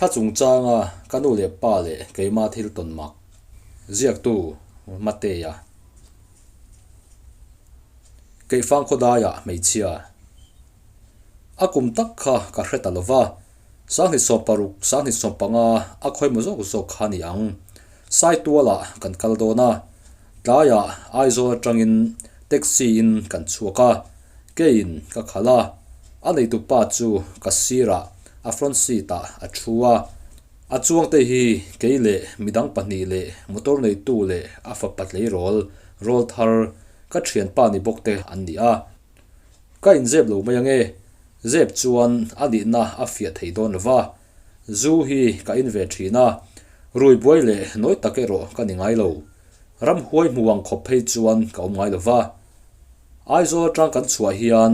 Thla chungchanga ka nu leh pa leh keima thil tawn mak. Ziaktu Mateia. Keifang khawdaiah hmeichhia. A kum tak kha ka hre ta lo va, Sanghnih 60, Sanghnih 15 a khawimaw zawk zawk kha ni ang. Saitualah kan kal dawn a, tlaiah Aizawl atangin taxi in kan chhuak a, keiin ka khalh a, a neitu pa chu ka sirah a front seat ah a thu a. A chuangte hi kei leh midang pahnih leh motor neitu leh a fapa tleirawl rawl thar ka thianpa ni bawk te an ni a. Ka inzep lo mai ange, zep chuan a nihna a fiah thei dawn lo va, zu hi ka in ve thin a, rui buai leh nawi tak erawh ka ni ngai lo. Ramhuai hmu ang khawp phei chuan ka awm ngai lo va. Aizawl atang kan chhuah hian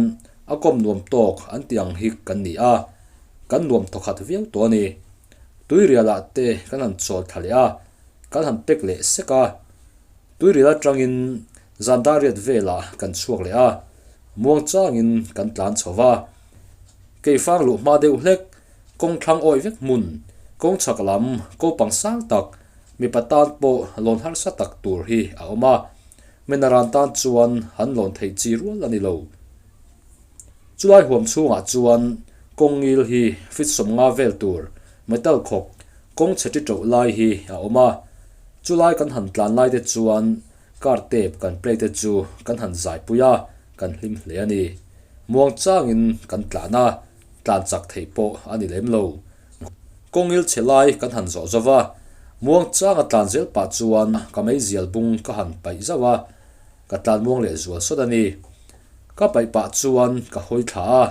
a kawm nuam tawk an ti ang hi kan ni a, kan nuam thawkhat viau tawh a ni. Tuirialah te kan han chawl thla leh a, kan han pek leh sek a. Tuirial atangin zan dariat velah kan chhuak leh a, muang changin kan tlan chho va. Keifang luh hma deuh hlek, kawng thlang awih vek hmun, kawng chhak lam ko pang sang tak, mipa tan pawh lawn harsa tak tur hi a awm a. Menaran tan chuan han lawn theih chi rual a ni lo. Chulai huam chhungah chuan kawng ngil hi fit 50 vel tur metal khawk kawng chhe ti ṭoh lai hi a awm a. Chulai kan han tlan lai te chuan car tape kan play te chu kan han zai pui a, kan hlim hle a ni. Muang changin kan tlan a, tlan chak theih pawh a ni lem lo. Kawng ngil chhe lai kan han zawh zo va, muang changa tlan zel pah chuan ka meizial bung ka han paih zauh a, ka tlan muang leh zual sawt a ni. Ka paih pah chuan ka hawi thla a,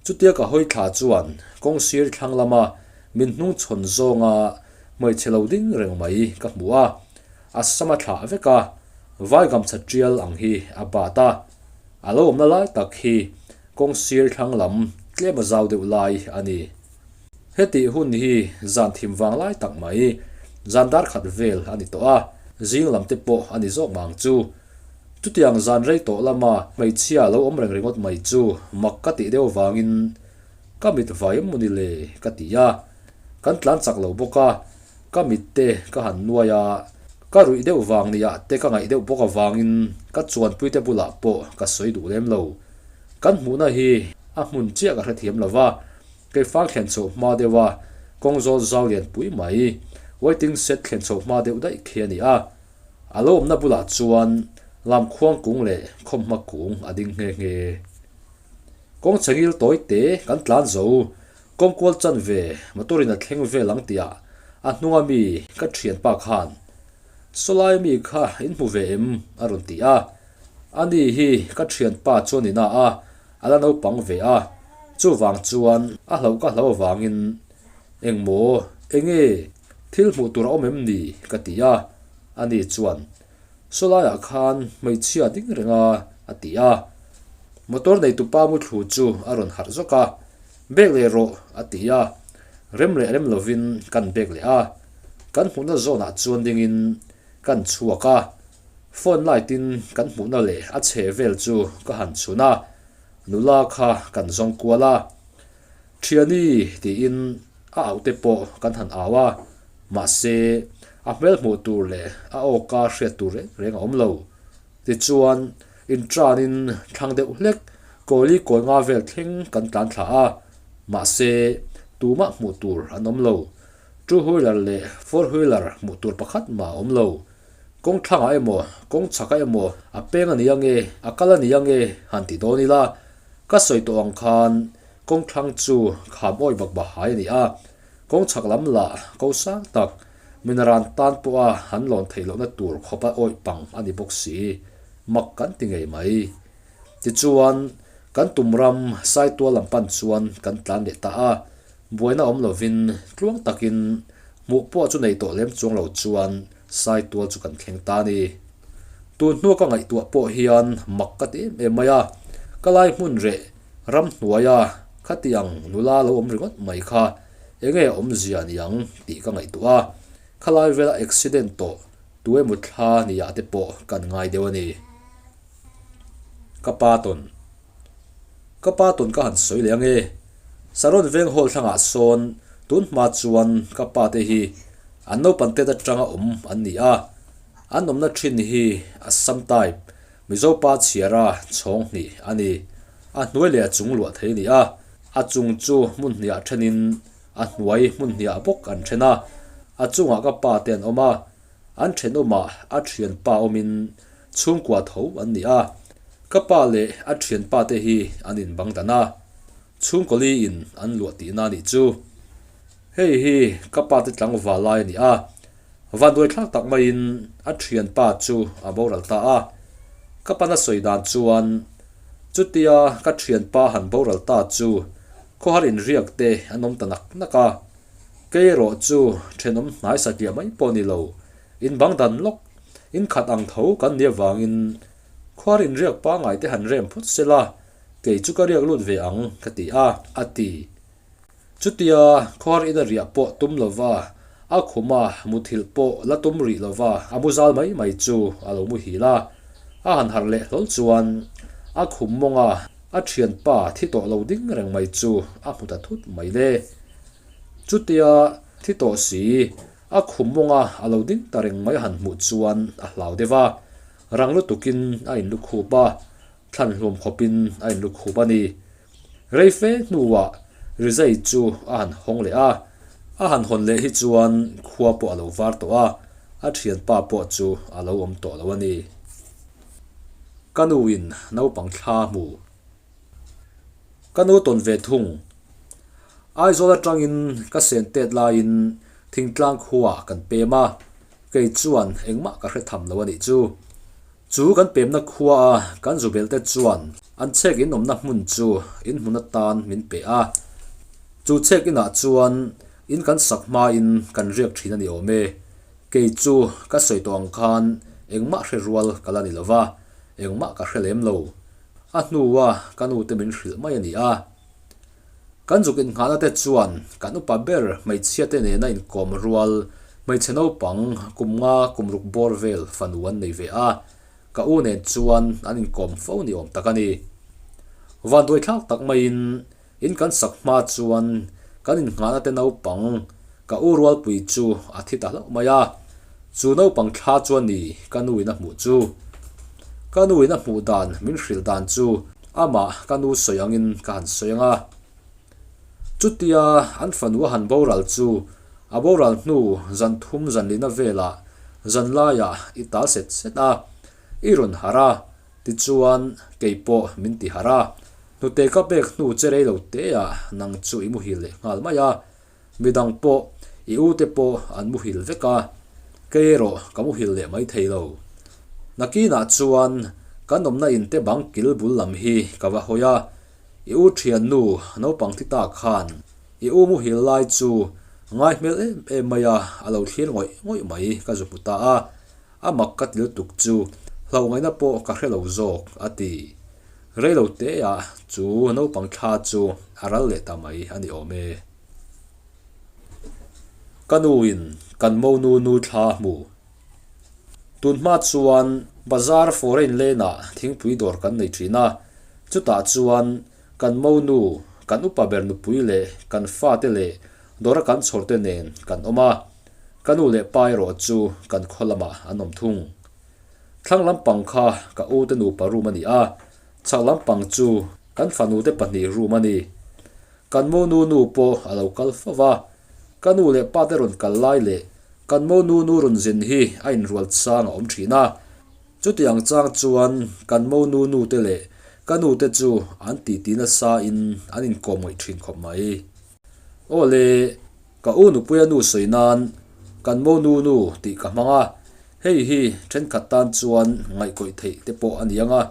chutia ka hawi thla chuan kawng sir thlang lama min hnung chhawn zawnga hmeichhe lo ding reng mai ka hmu a, a sama thlah vek a, vaigamchha tial ang hi a bat a, a lo awmna lai tak hi kawng sir thlang lam tlem a zau deuh lai a ni. Hetih hun hi zan thim vang lai tak mai, zan dar khat vel a ni tawh a, zing lam te pawh a ni zawk mang chu. Chutiang zan rei tawh lama hmeichhia lo awm reng ringawt mai chu mak ka tih deuh vangin ka mit vai em mawni le ka ti a, kan tlan chak lo bawk a, ka mit te ka han nuai a, ka ruih deuh vang nia te ka ngaih deuh bawk avangin ka chuanpui te bulah pawh ka sawi duh lem lo. Kan hmuhna hi a hmun chiah ka hrethiam lo va, Keifang thlen chhoh hma deuh a, kawng zawl zau lian pui mai, waiting shed thlen chhoh hma deuh daih khi a ni a. A lo awmna bulah chuan lamkhuang kung leh khawmhma kung a ding nghe nghe. Kawng chhengil tawi te kan tlan zo, kawng kual chan ve motor in a thleng vel ang tihah a hnunga mi ka thianpa khan, Sawlai mi kha in hmu ve em? a rawn ti a. Ani hi ka thianpa chuan ina a, a la naupang ve a, chuvang chuan a hlauh ka hlau avangin engmaw enge thil hmuh tur a awm em ni ka ti a, ani chuan sawlaiah khan hmeichhia ding reng a a ti a, motor neitupa muthlu chu a rawn harh zawk a, bek leh rawh a ti a, rem leh rem lovin kan bek leh a, kan hmuhna zawnah chuan dingin kan chhuak a. Phone light in kan hmuhna leh a chhe vel chu ka han chhun a, nula kha kan zawng kual a. Thiani tiin a auh te pawh kan han au a, mahse a hmel hmuh tur leh a awka hriat tur reng reng a awm lo. Tichuan inṭanin thlang deuh hlek kawli kawi nga vel thleng kan tlan thla a, mahse tumah hmuh tur an awm lo. Two wheeler leh four wheeler hmuh tur pakhat mah a awm lo. Kawng thlangah emaw, kawng chhakah emaw a peng a ni ange, a kal a ni ange han ti dawn ila, ka sawi tawh ang khan kawng thlang chu kham awi bak bahai a ni a, kawng chhak lam lah ko sang tak, minaran tan pawha han lawn theih lohna tur khawpa awih pang a ni bawk si, mak kan ti ngei mai. Tichuan, kan tum ram Saitual lam pan chuan kan tlan leh ta a, buaina awm lovin tluang takin hmuh pawh chu nei tawh lem chuang lo chuan Saitual chu kan thleng ta a ni. Tun hnu ka ngaihtuah pawh hian mak ka ti em em mai a, ka lai hmun reh ram hnuaia khatiang nula lo awm ringawt mai kha enge awmzia niang tih ka ngaihtuah a, khalai vela accident tawh tu emaw thla niah te pawh kan ngai deuh a ni. Ka pa tawn. Ka pa tawn ka han sawi leh ange. Saron veng hall thlangah sawn Tun hma chuan ka pa te hi an naupan tet atanga awm an ni a, an awmna thin hi Assam type, Mizo pa chhiara chhawng hnih a ni. A hnuai leh a chung luah thei a ni a, a chung chu hmun hniah thenin a hnuai hmun hniah bawk an then a, a chungah ka pa te an awm a, an thenawmah a thianpa awmin chhungkua tho an ni a, ka pa leh a thianpa te hi an inbang dan a. Chhungkawli in an luah tihna a nih chu. Hei hi ka pa te tlangval lai a ni a, vanduai thlak tak maiin a thianpa chu a boral ta a. Ka pana sawi dan chuan chutia ka thianpa han boral ta chu khawhar inriak te an awm ta nak nak a. Kei erawh chu thenawm hnai satliah mai pawh ni lo, inbang dan lawk, inkhat ang tho kan nih avangin khuar inriak pangngai te han rem phawt sela, Kei chu ka riak lut ve ang, ka ti a, a ti. Chutia khawhar ina riah pawh tum lova, a khuma muthilh pawh la tum rih lova a mu zal mai mai chu a lo muhil a. A han harh leh hlawl chuan a khum mawnga a thianpa thi tawh lo ding reng mai chu a hmu ta thut mai le. Chutia thi tawh si a khum mawnga a lo ding ta reng mai han hmuh chuan a hlau deuh a, rang lutukin a inlukhup a. Thlan hlum khawpin a inlu khup a ni. Rei fe hnuah Rizai chu a han hawng leh a, a han hawn leh hi chuan khua pawh a lo var tawh a, a thianpa pawh chu a lo awm tawh lo a ni. Ka nuin naupang thla hmu. Ka nu tawn ve thung. Aizawl atangin ka sen tet laiin thingtlang khuaah kan pem a, kei chuan engmah ka hre tham lo a nih chu. Chu kan pemna khua a kan zu belh te chuan an chhek in awmna hmun chu in hmun atan min pe a. Chu chhek inah chuan in kan sak hmain kan riak thin a ni awm e. Kei chu ka sawi tawh ang khan engmah hre rual ka la ni lo va, engmah ka hre lem lo. A hnua ka nu te min hrilh mai a ni a. Kan zuk innghahna te chuan kan upa ber hmeichhia te nena inkawm rual hmeichhe naupang kum nga kum ruk bawr vel fanu an nei ve a, ka u nen chuan an inkawm fo ni awm tak a ni. Vanduai thlak tak maiin in kan sak hma chuan kan innghahna te naupang ka u rualpui chu a thi ta hlauh mai a, chu naupang thla chuan ni ka nu in a hmuh chu. Ka nu in a hmuh dan min hrilh dan chu Amah ka nu sawi angin ka han sawi ang a. Chutia an fanu a han boral chu a boral hnu zan thum zan lina velah zan laiah i tal set set a, i rawn harh a, tichuan kei pawh min ti harh a. Hnute ka pek hnu che rei lo teah nang chu i muhil leh nghal mai a, midang pawh i u te pawh an muhil vek a, kei erawh ka muhil leh mai thei lo. Nakinah chuan kan awmna in te bang kil bul lam hi ka va hawi a, i u thiannu naupang thi ta khan i u muhil lai chu ngai hmel em em mai a, a lo thlir ngawih ngawih mai ka zu hmu ta a, a mak ka ti lutuk chu hlauh ngaihna pawh ka hre lo zawk a ti. Rei lo teah chu naupang thla chu a ral leh ta mai a ni awm e. Ka nuin kan monu nu thla a hmu. Tun hma chuan bazar foreign lane ah thingpui dawr kan nei thin a, chutah chuan kan monu, kan upa ber nupui leh kan fate leh dawra kan chhawrte nen kan awm a, ka nu leh pa erawh chu kan khaw lamah an awm thung. Thlang lampang kha ka u te nupa room a ni a, chhak lampang chu kan fanu te pahnih room a ni. Kan monu nu pawh a lo kal fo va, ka nu leh pa te rawn kal lai leh kan monu nu rawn zin hi a inrual chang a awm thin a. Chutiang chang chuan kan monu nu te leh ka nu te chu an titi nasa in an inkawm ngaih thin khawp mai. Aw le, Ka u nupuia nu sawi nan kan monu nu tih ka hmang a, hei hi thenkhat tan chuan ngaihkawih theih te pawh a ni ang a,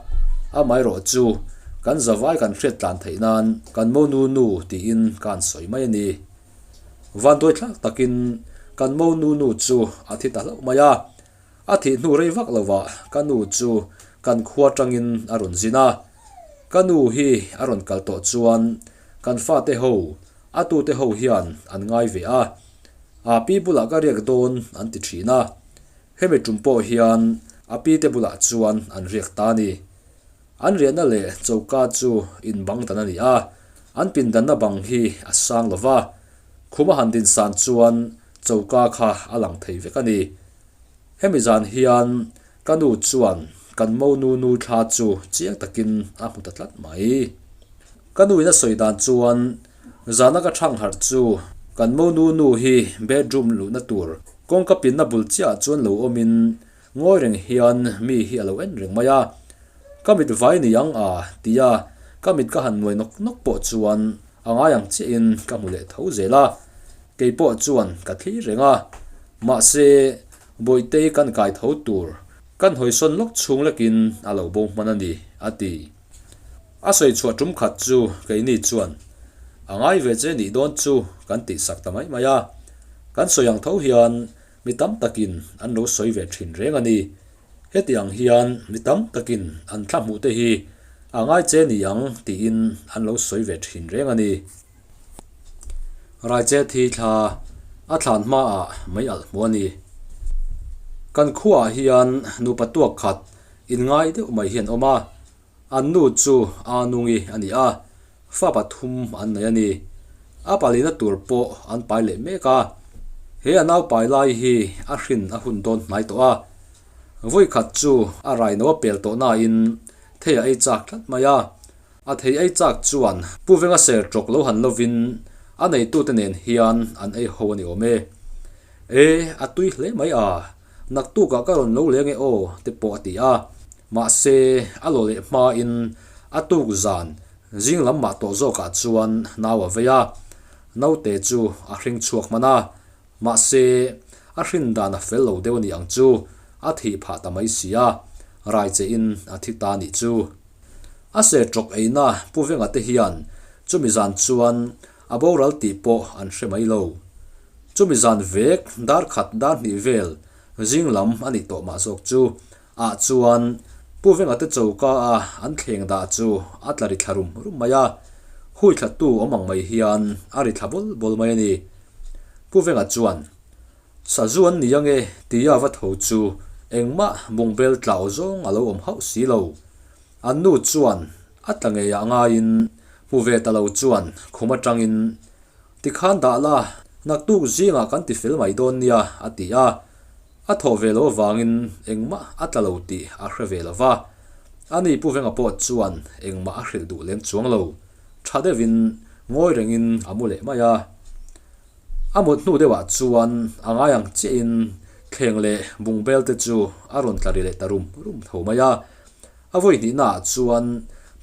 amaherawh chu kan zavai kan hriat tlan theih nan kan monu nu tiin ka han sawi mai a ni. Vanduai thlak takin kan monu nu chu a thi ta hlauh mai a, a thih hnu rei vak lovah ka nu chu kan khua tangin a rawn zin a, ka nu hi a rawn kal tawh chuan kan fate ho A tute ho hian an ngai ve a, a pi bulah ka riak dawn an ti thin a, hemi tum pawh hian a pi te bulah chuan an riak ta a ni. An riahna leh choka chu in bang dan a ni a, an pindanna bang hi a sang lo va. Khum a han din san chuan choka kha a lang thei vek a ni. Hemi zan hian ka nu chuan kan monu nu thla chu chiang takin a hmu ta tlat mai. Ka nu in a sawi dan chuan zana ka thang harh chu kan monu nu hi bedroom luhna tur kawngka pinna bul chiahah chuan lo awmin Ngawi reng hian mi hi a lo en reng mai a, ka mit vai ni ang a tia ka mit ka han nuai nawk nawk pawh chuan a ngai ang chiahin ka hmu leh tho zel a, kei pawh chuan ka thlir reng a, mahse Bawihtei kan kai tho tur kan hawisawn lawk chhung lekin a lo bo hman a ni a ti. A sawi chhuah tum khat chu keini chuan a ngai ve che nih dawn chu kan tihsak ta mai mai a, kan sawi ang tho hian Mi tam takin an lo sawi ve thin reng a ni. Heti ang hian mi tam takin an thla hmuh te hi a ngai che ni ang tiin an lo sawi ve thin reng a ni. Raiche thi thla a thlan hmaah mei alh hmu a ni. Kan khuaah hian nupa tuak khat inngai deuh mai hi an awm a. An nu chu Anungi a ni a, fa pathum an nei a ni. A palina tur pawh an pai leh mek a. He a nau pai lai hi a hrin a hun dawn hnai tawh a. Vawi khat chu a raino a pel tawh nain thei a ei chak tlat mai a. A thei ei chak chuan Pu Venga ser tawk lo han lovin a neitute nen hian an ei ho a ni awm e. E, a tui hle mai a. Naktukah ka rawn lo leng e aw te pawh a ti a. Mahse, a lo leh hmain a tuk zan zing lam mah tawh zawkah chuan nau a vei a. Naute chu a hring chhuak hman a. Mahse, a hrin dan a fel lo deuh a ni ang chu, a thih phah ta mai si a. Rai che in a thi ta nih chu. A ser tawk eina Pu Venga te hian chumi zan chuan a boral tih pawh an hre mai lo. Chumi zan vek dar khat dar hnih vel zing lam a nih tawh mah zawk chu ah chuan Pu Venga te choka a an thleng dah chu a tla ri thla rum rum mai a, hui thla tu awm ang mai hian a ri thla bawl bawl mai a ni. Pu Venga chuan, Sazu an ni ange tia va tho chu engmah bungbel tlau zawng a lo awm hauh si lo. An nu chuan a tla ngei ah ngaiin hmu ve ta lo chuan khum atangin Tikhan dah la, naktuk zingah kan ti fel mai dawn nia, a ti a. A thawh ve lo avangin engmah a tla lo tih a hre ve lo va. Ani Pu Venga pawh chuan engmah a hrilh duh lem chuang lo. Tha deuhin ngawi rengin a mu leh mai a. A mut hnu deuhah chuan a ngai ang chiahin thleng leh bungbel te chu a rawn tla ri leh ta rum rum tho mai a. A vawi hnihnaah chuan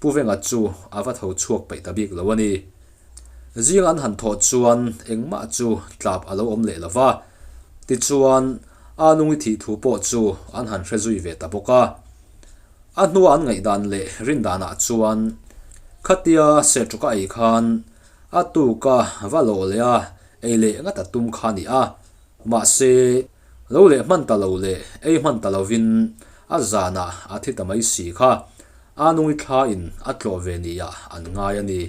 Pu Venga chu a va tho chhuak peih ta bik lo a ni. Zing an han thawh chuan engmah chu tlap a lo awm leh lo va, tichuan a nungi thih thu pawh chu an han hre zui ve ta bawk a. A hnua an ngaihdan leh rindanah chuan khatia serṭuka ei khan a tuka va lawh leh a ei leh ngat a tum kha a ni a, mahse lo leh hman ta lo leh ei hman ta lovin a zanah a thi ta mai si kha a nungi thlain a tlawh ve niah an ngai a ni.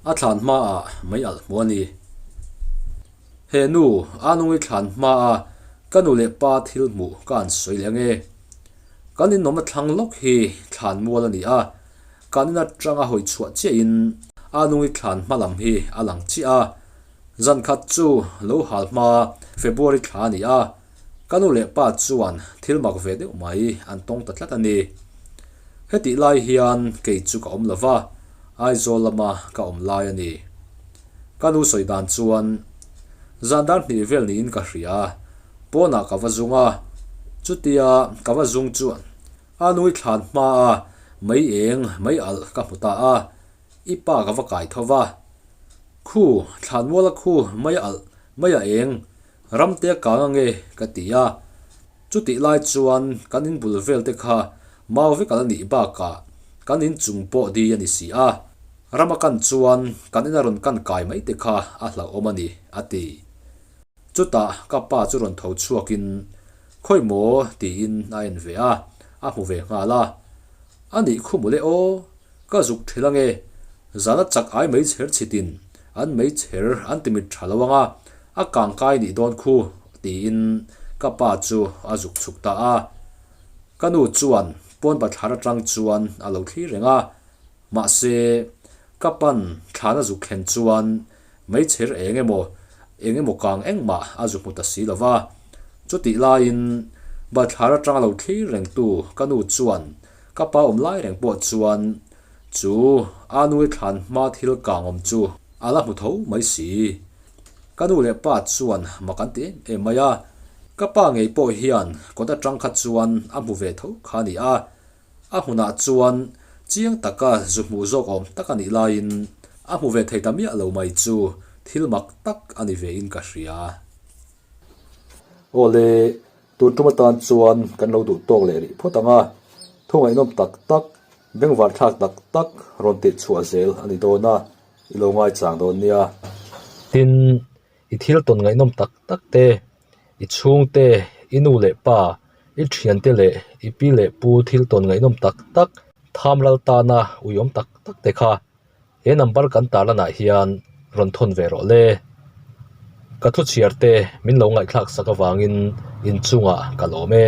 A thlan hmaah mei alh hmu a ni. He nu a nungi thlan hmaa ka nu leh pa thil hmuh ka han sawi leh ange. Kan inawmna thlang lawk hi thlan mual a ni a, kan in atanga hawi chhuah chiahin a nungi thlan hma lam hi a lang chiah a. Zan khat chu lo hal hma February thla a ni a, ka nu leh pa chuan thil mak ve deuh mai an tawng ta tlat a ni. Hetih lai hian kei chu ka awm lo va, Aizawl lama ka awm lai a ni. Ka nu sawi dan chuan zan dar hnih vel niin ka hria, pawnah ka va zung a, chutia ka va zung chuan a nui thlan hmaa mei eng mei alh ka hmu ta a, i pa ka va kai tho va. Khu, thlanmuala khu mei alh mei a eng Ramte a kang ange ka ti a, chutih lai chuan kan in bul vel te kha mau vek ala nih bakah kan in chung pawh di a ni si a, ram a kan chuan kan in a rawn kan kai mai te kha a hlauhawm a ni a ti. Chutah ka pa chu rawn tho chhuakin khawi maw tiin a en ve a, a hmu ve nghal a, a nih khu mawle aw, ka zuk thil ange, zana chak ai meichher chhitin an meichher an timit tha lo anga, A kangkai nih dawn khu tiin ka pa chu a zuk chhuk ta a. Ka nu chuan pawn bathlar atang chuan a lo thlir reng a, mahse ka pan thlan a zuk thlen chuan Meichher eng emaw, eng emaw kang engmah a zu hmu ta si lo va. Chutih laiin bathlar atanga lo thlir rengtu ka nu chuan ka pa awm lai reng pawh chuan chu a nui thlan hma thil kang awm chu a la hmu tho mai si. Ka nu leh pa chuan mak an ti em em mai a, ka pa ngei pawh hian kawt atang kha chuan a hmu ve tho kha a ni a. A hmunah chuan chiang taka zu hmuh zawk awm tak a nih laiin a hmu ve thei ta miah lo mai chu thil mak tak a ni ve in ka hria. Awle, tun tum atan chuan kan lo duh tawk leh rih phawt ang a, thu ngaihnawm tak tak, bengvar thlak tak tak rawn tih chhuah zel a ni dawn a, i lo ngaichang dawn nia. Tin, i thil tawn ngaihnawm tak tak te, i chhungte, i nu leh pa, i thiante leh i pi leh pu thil tawn ngaihnawm tak tak, tham ral tana uiawm tak tak te kha he number kan tarlanah hian rawn thawn ve rawh le. Ka thu chhiar te min lo ngaihthlak sak avangin inchungah ka lawm e.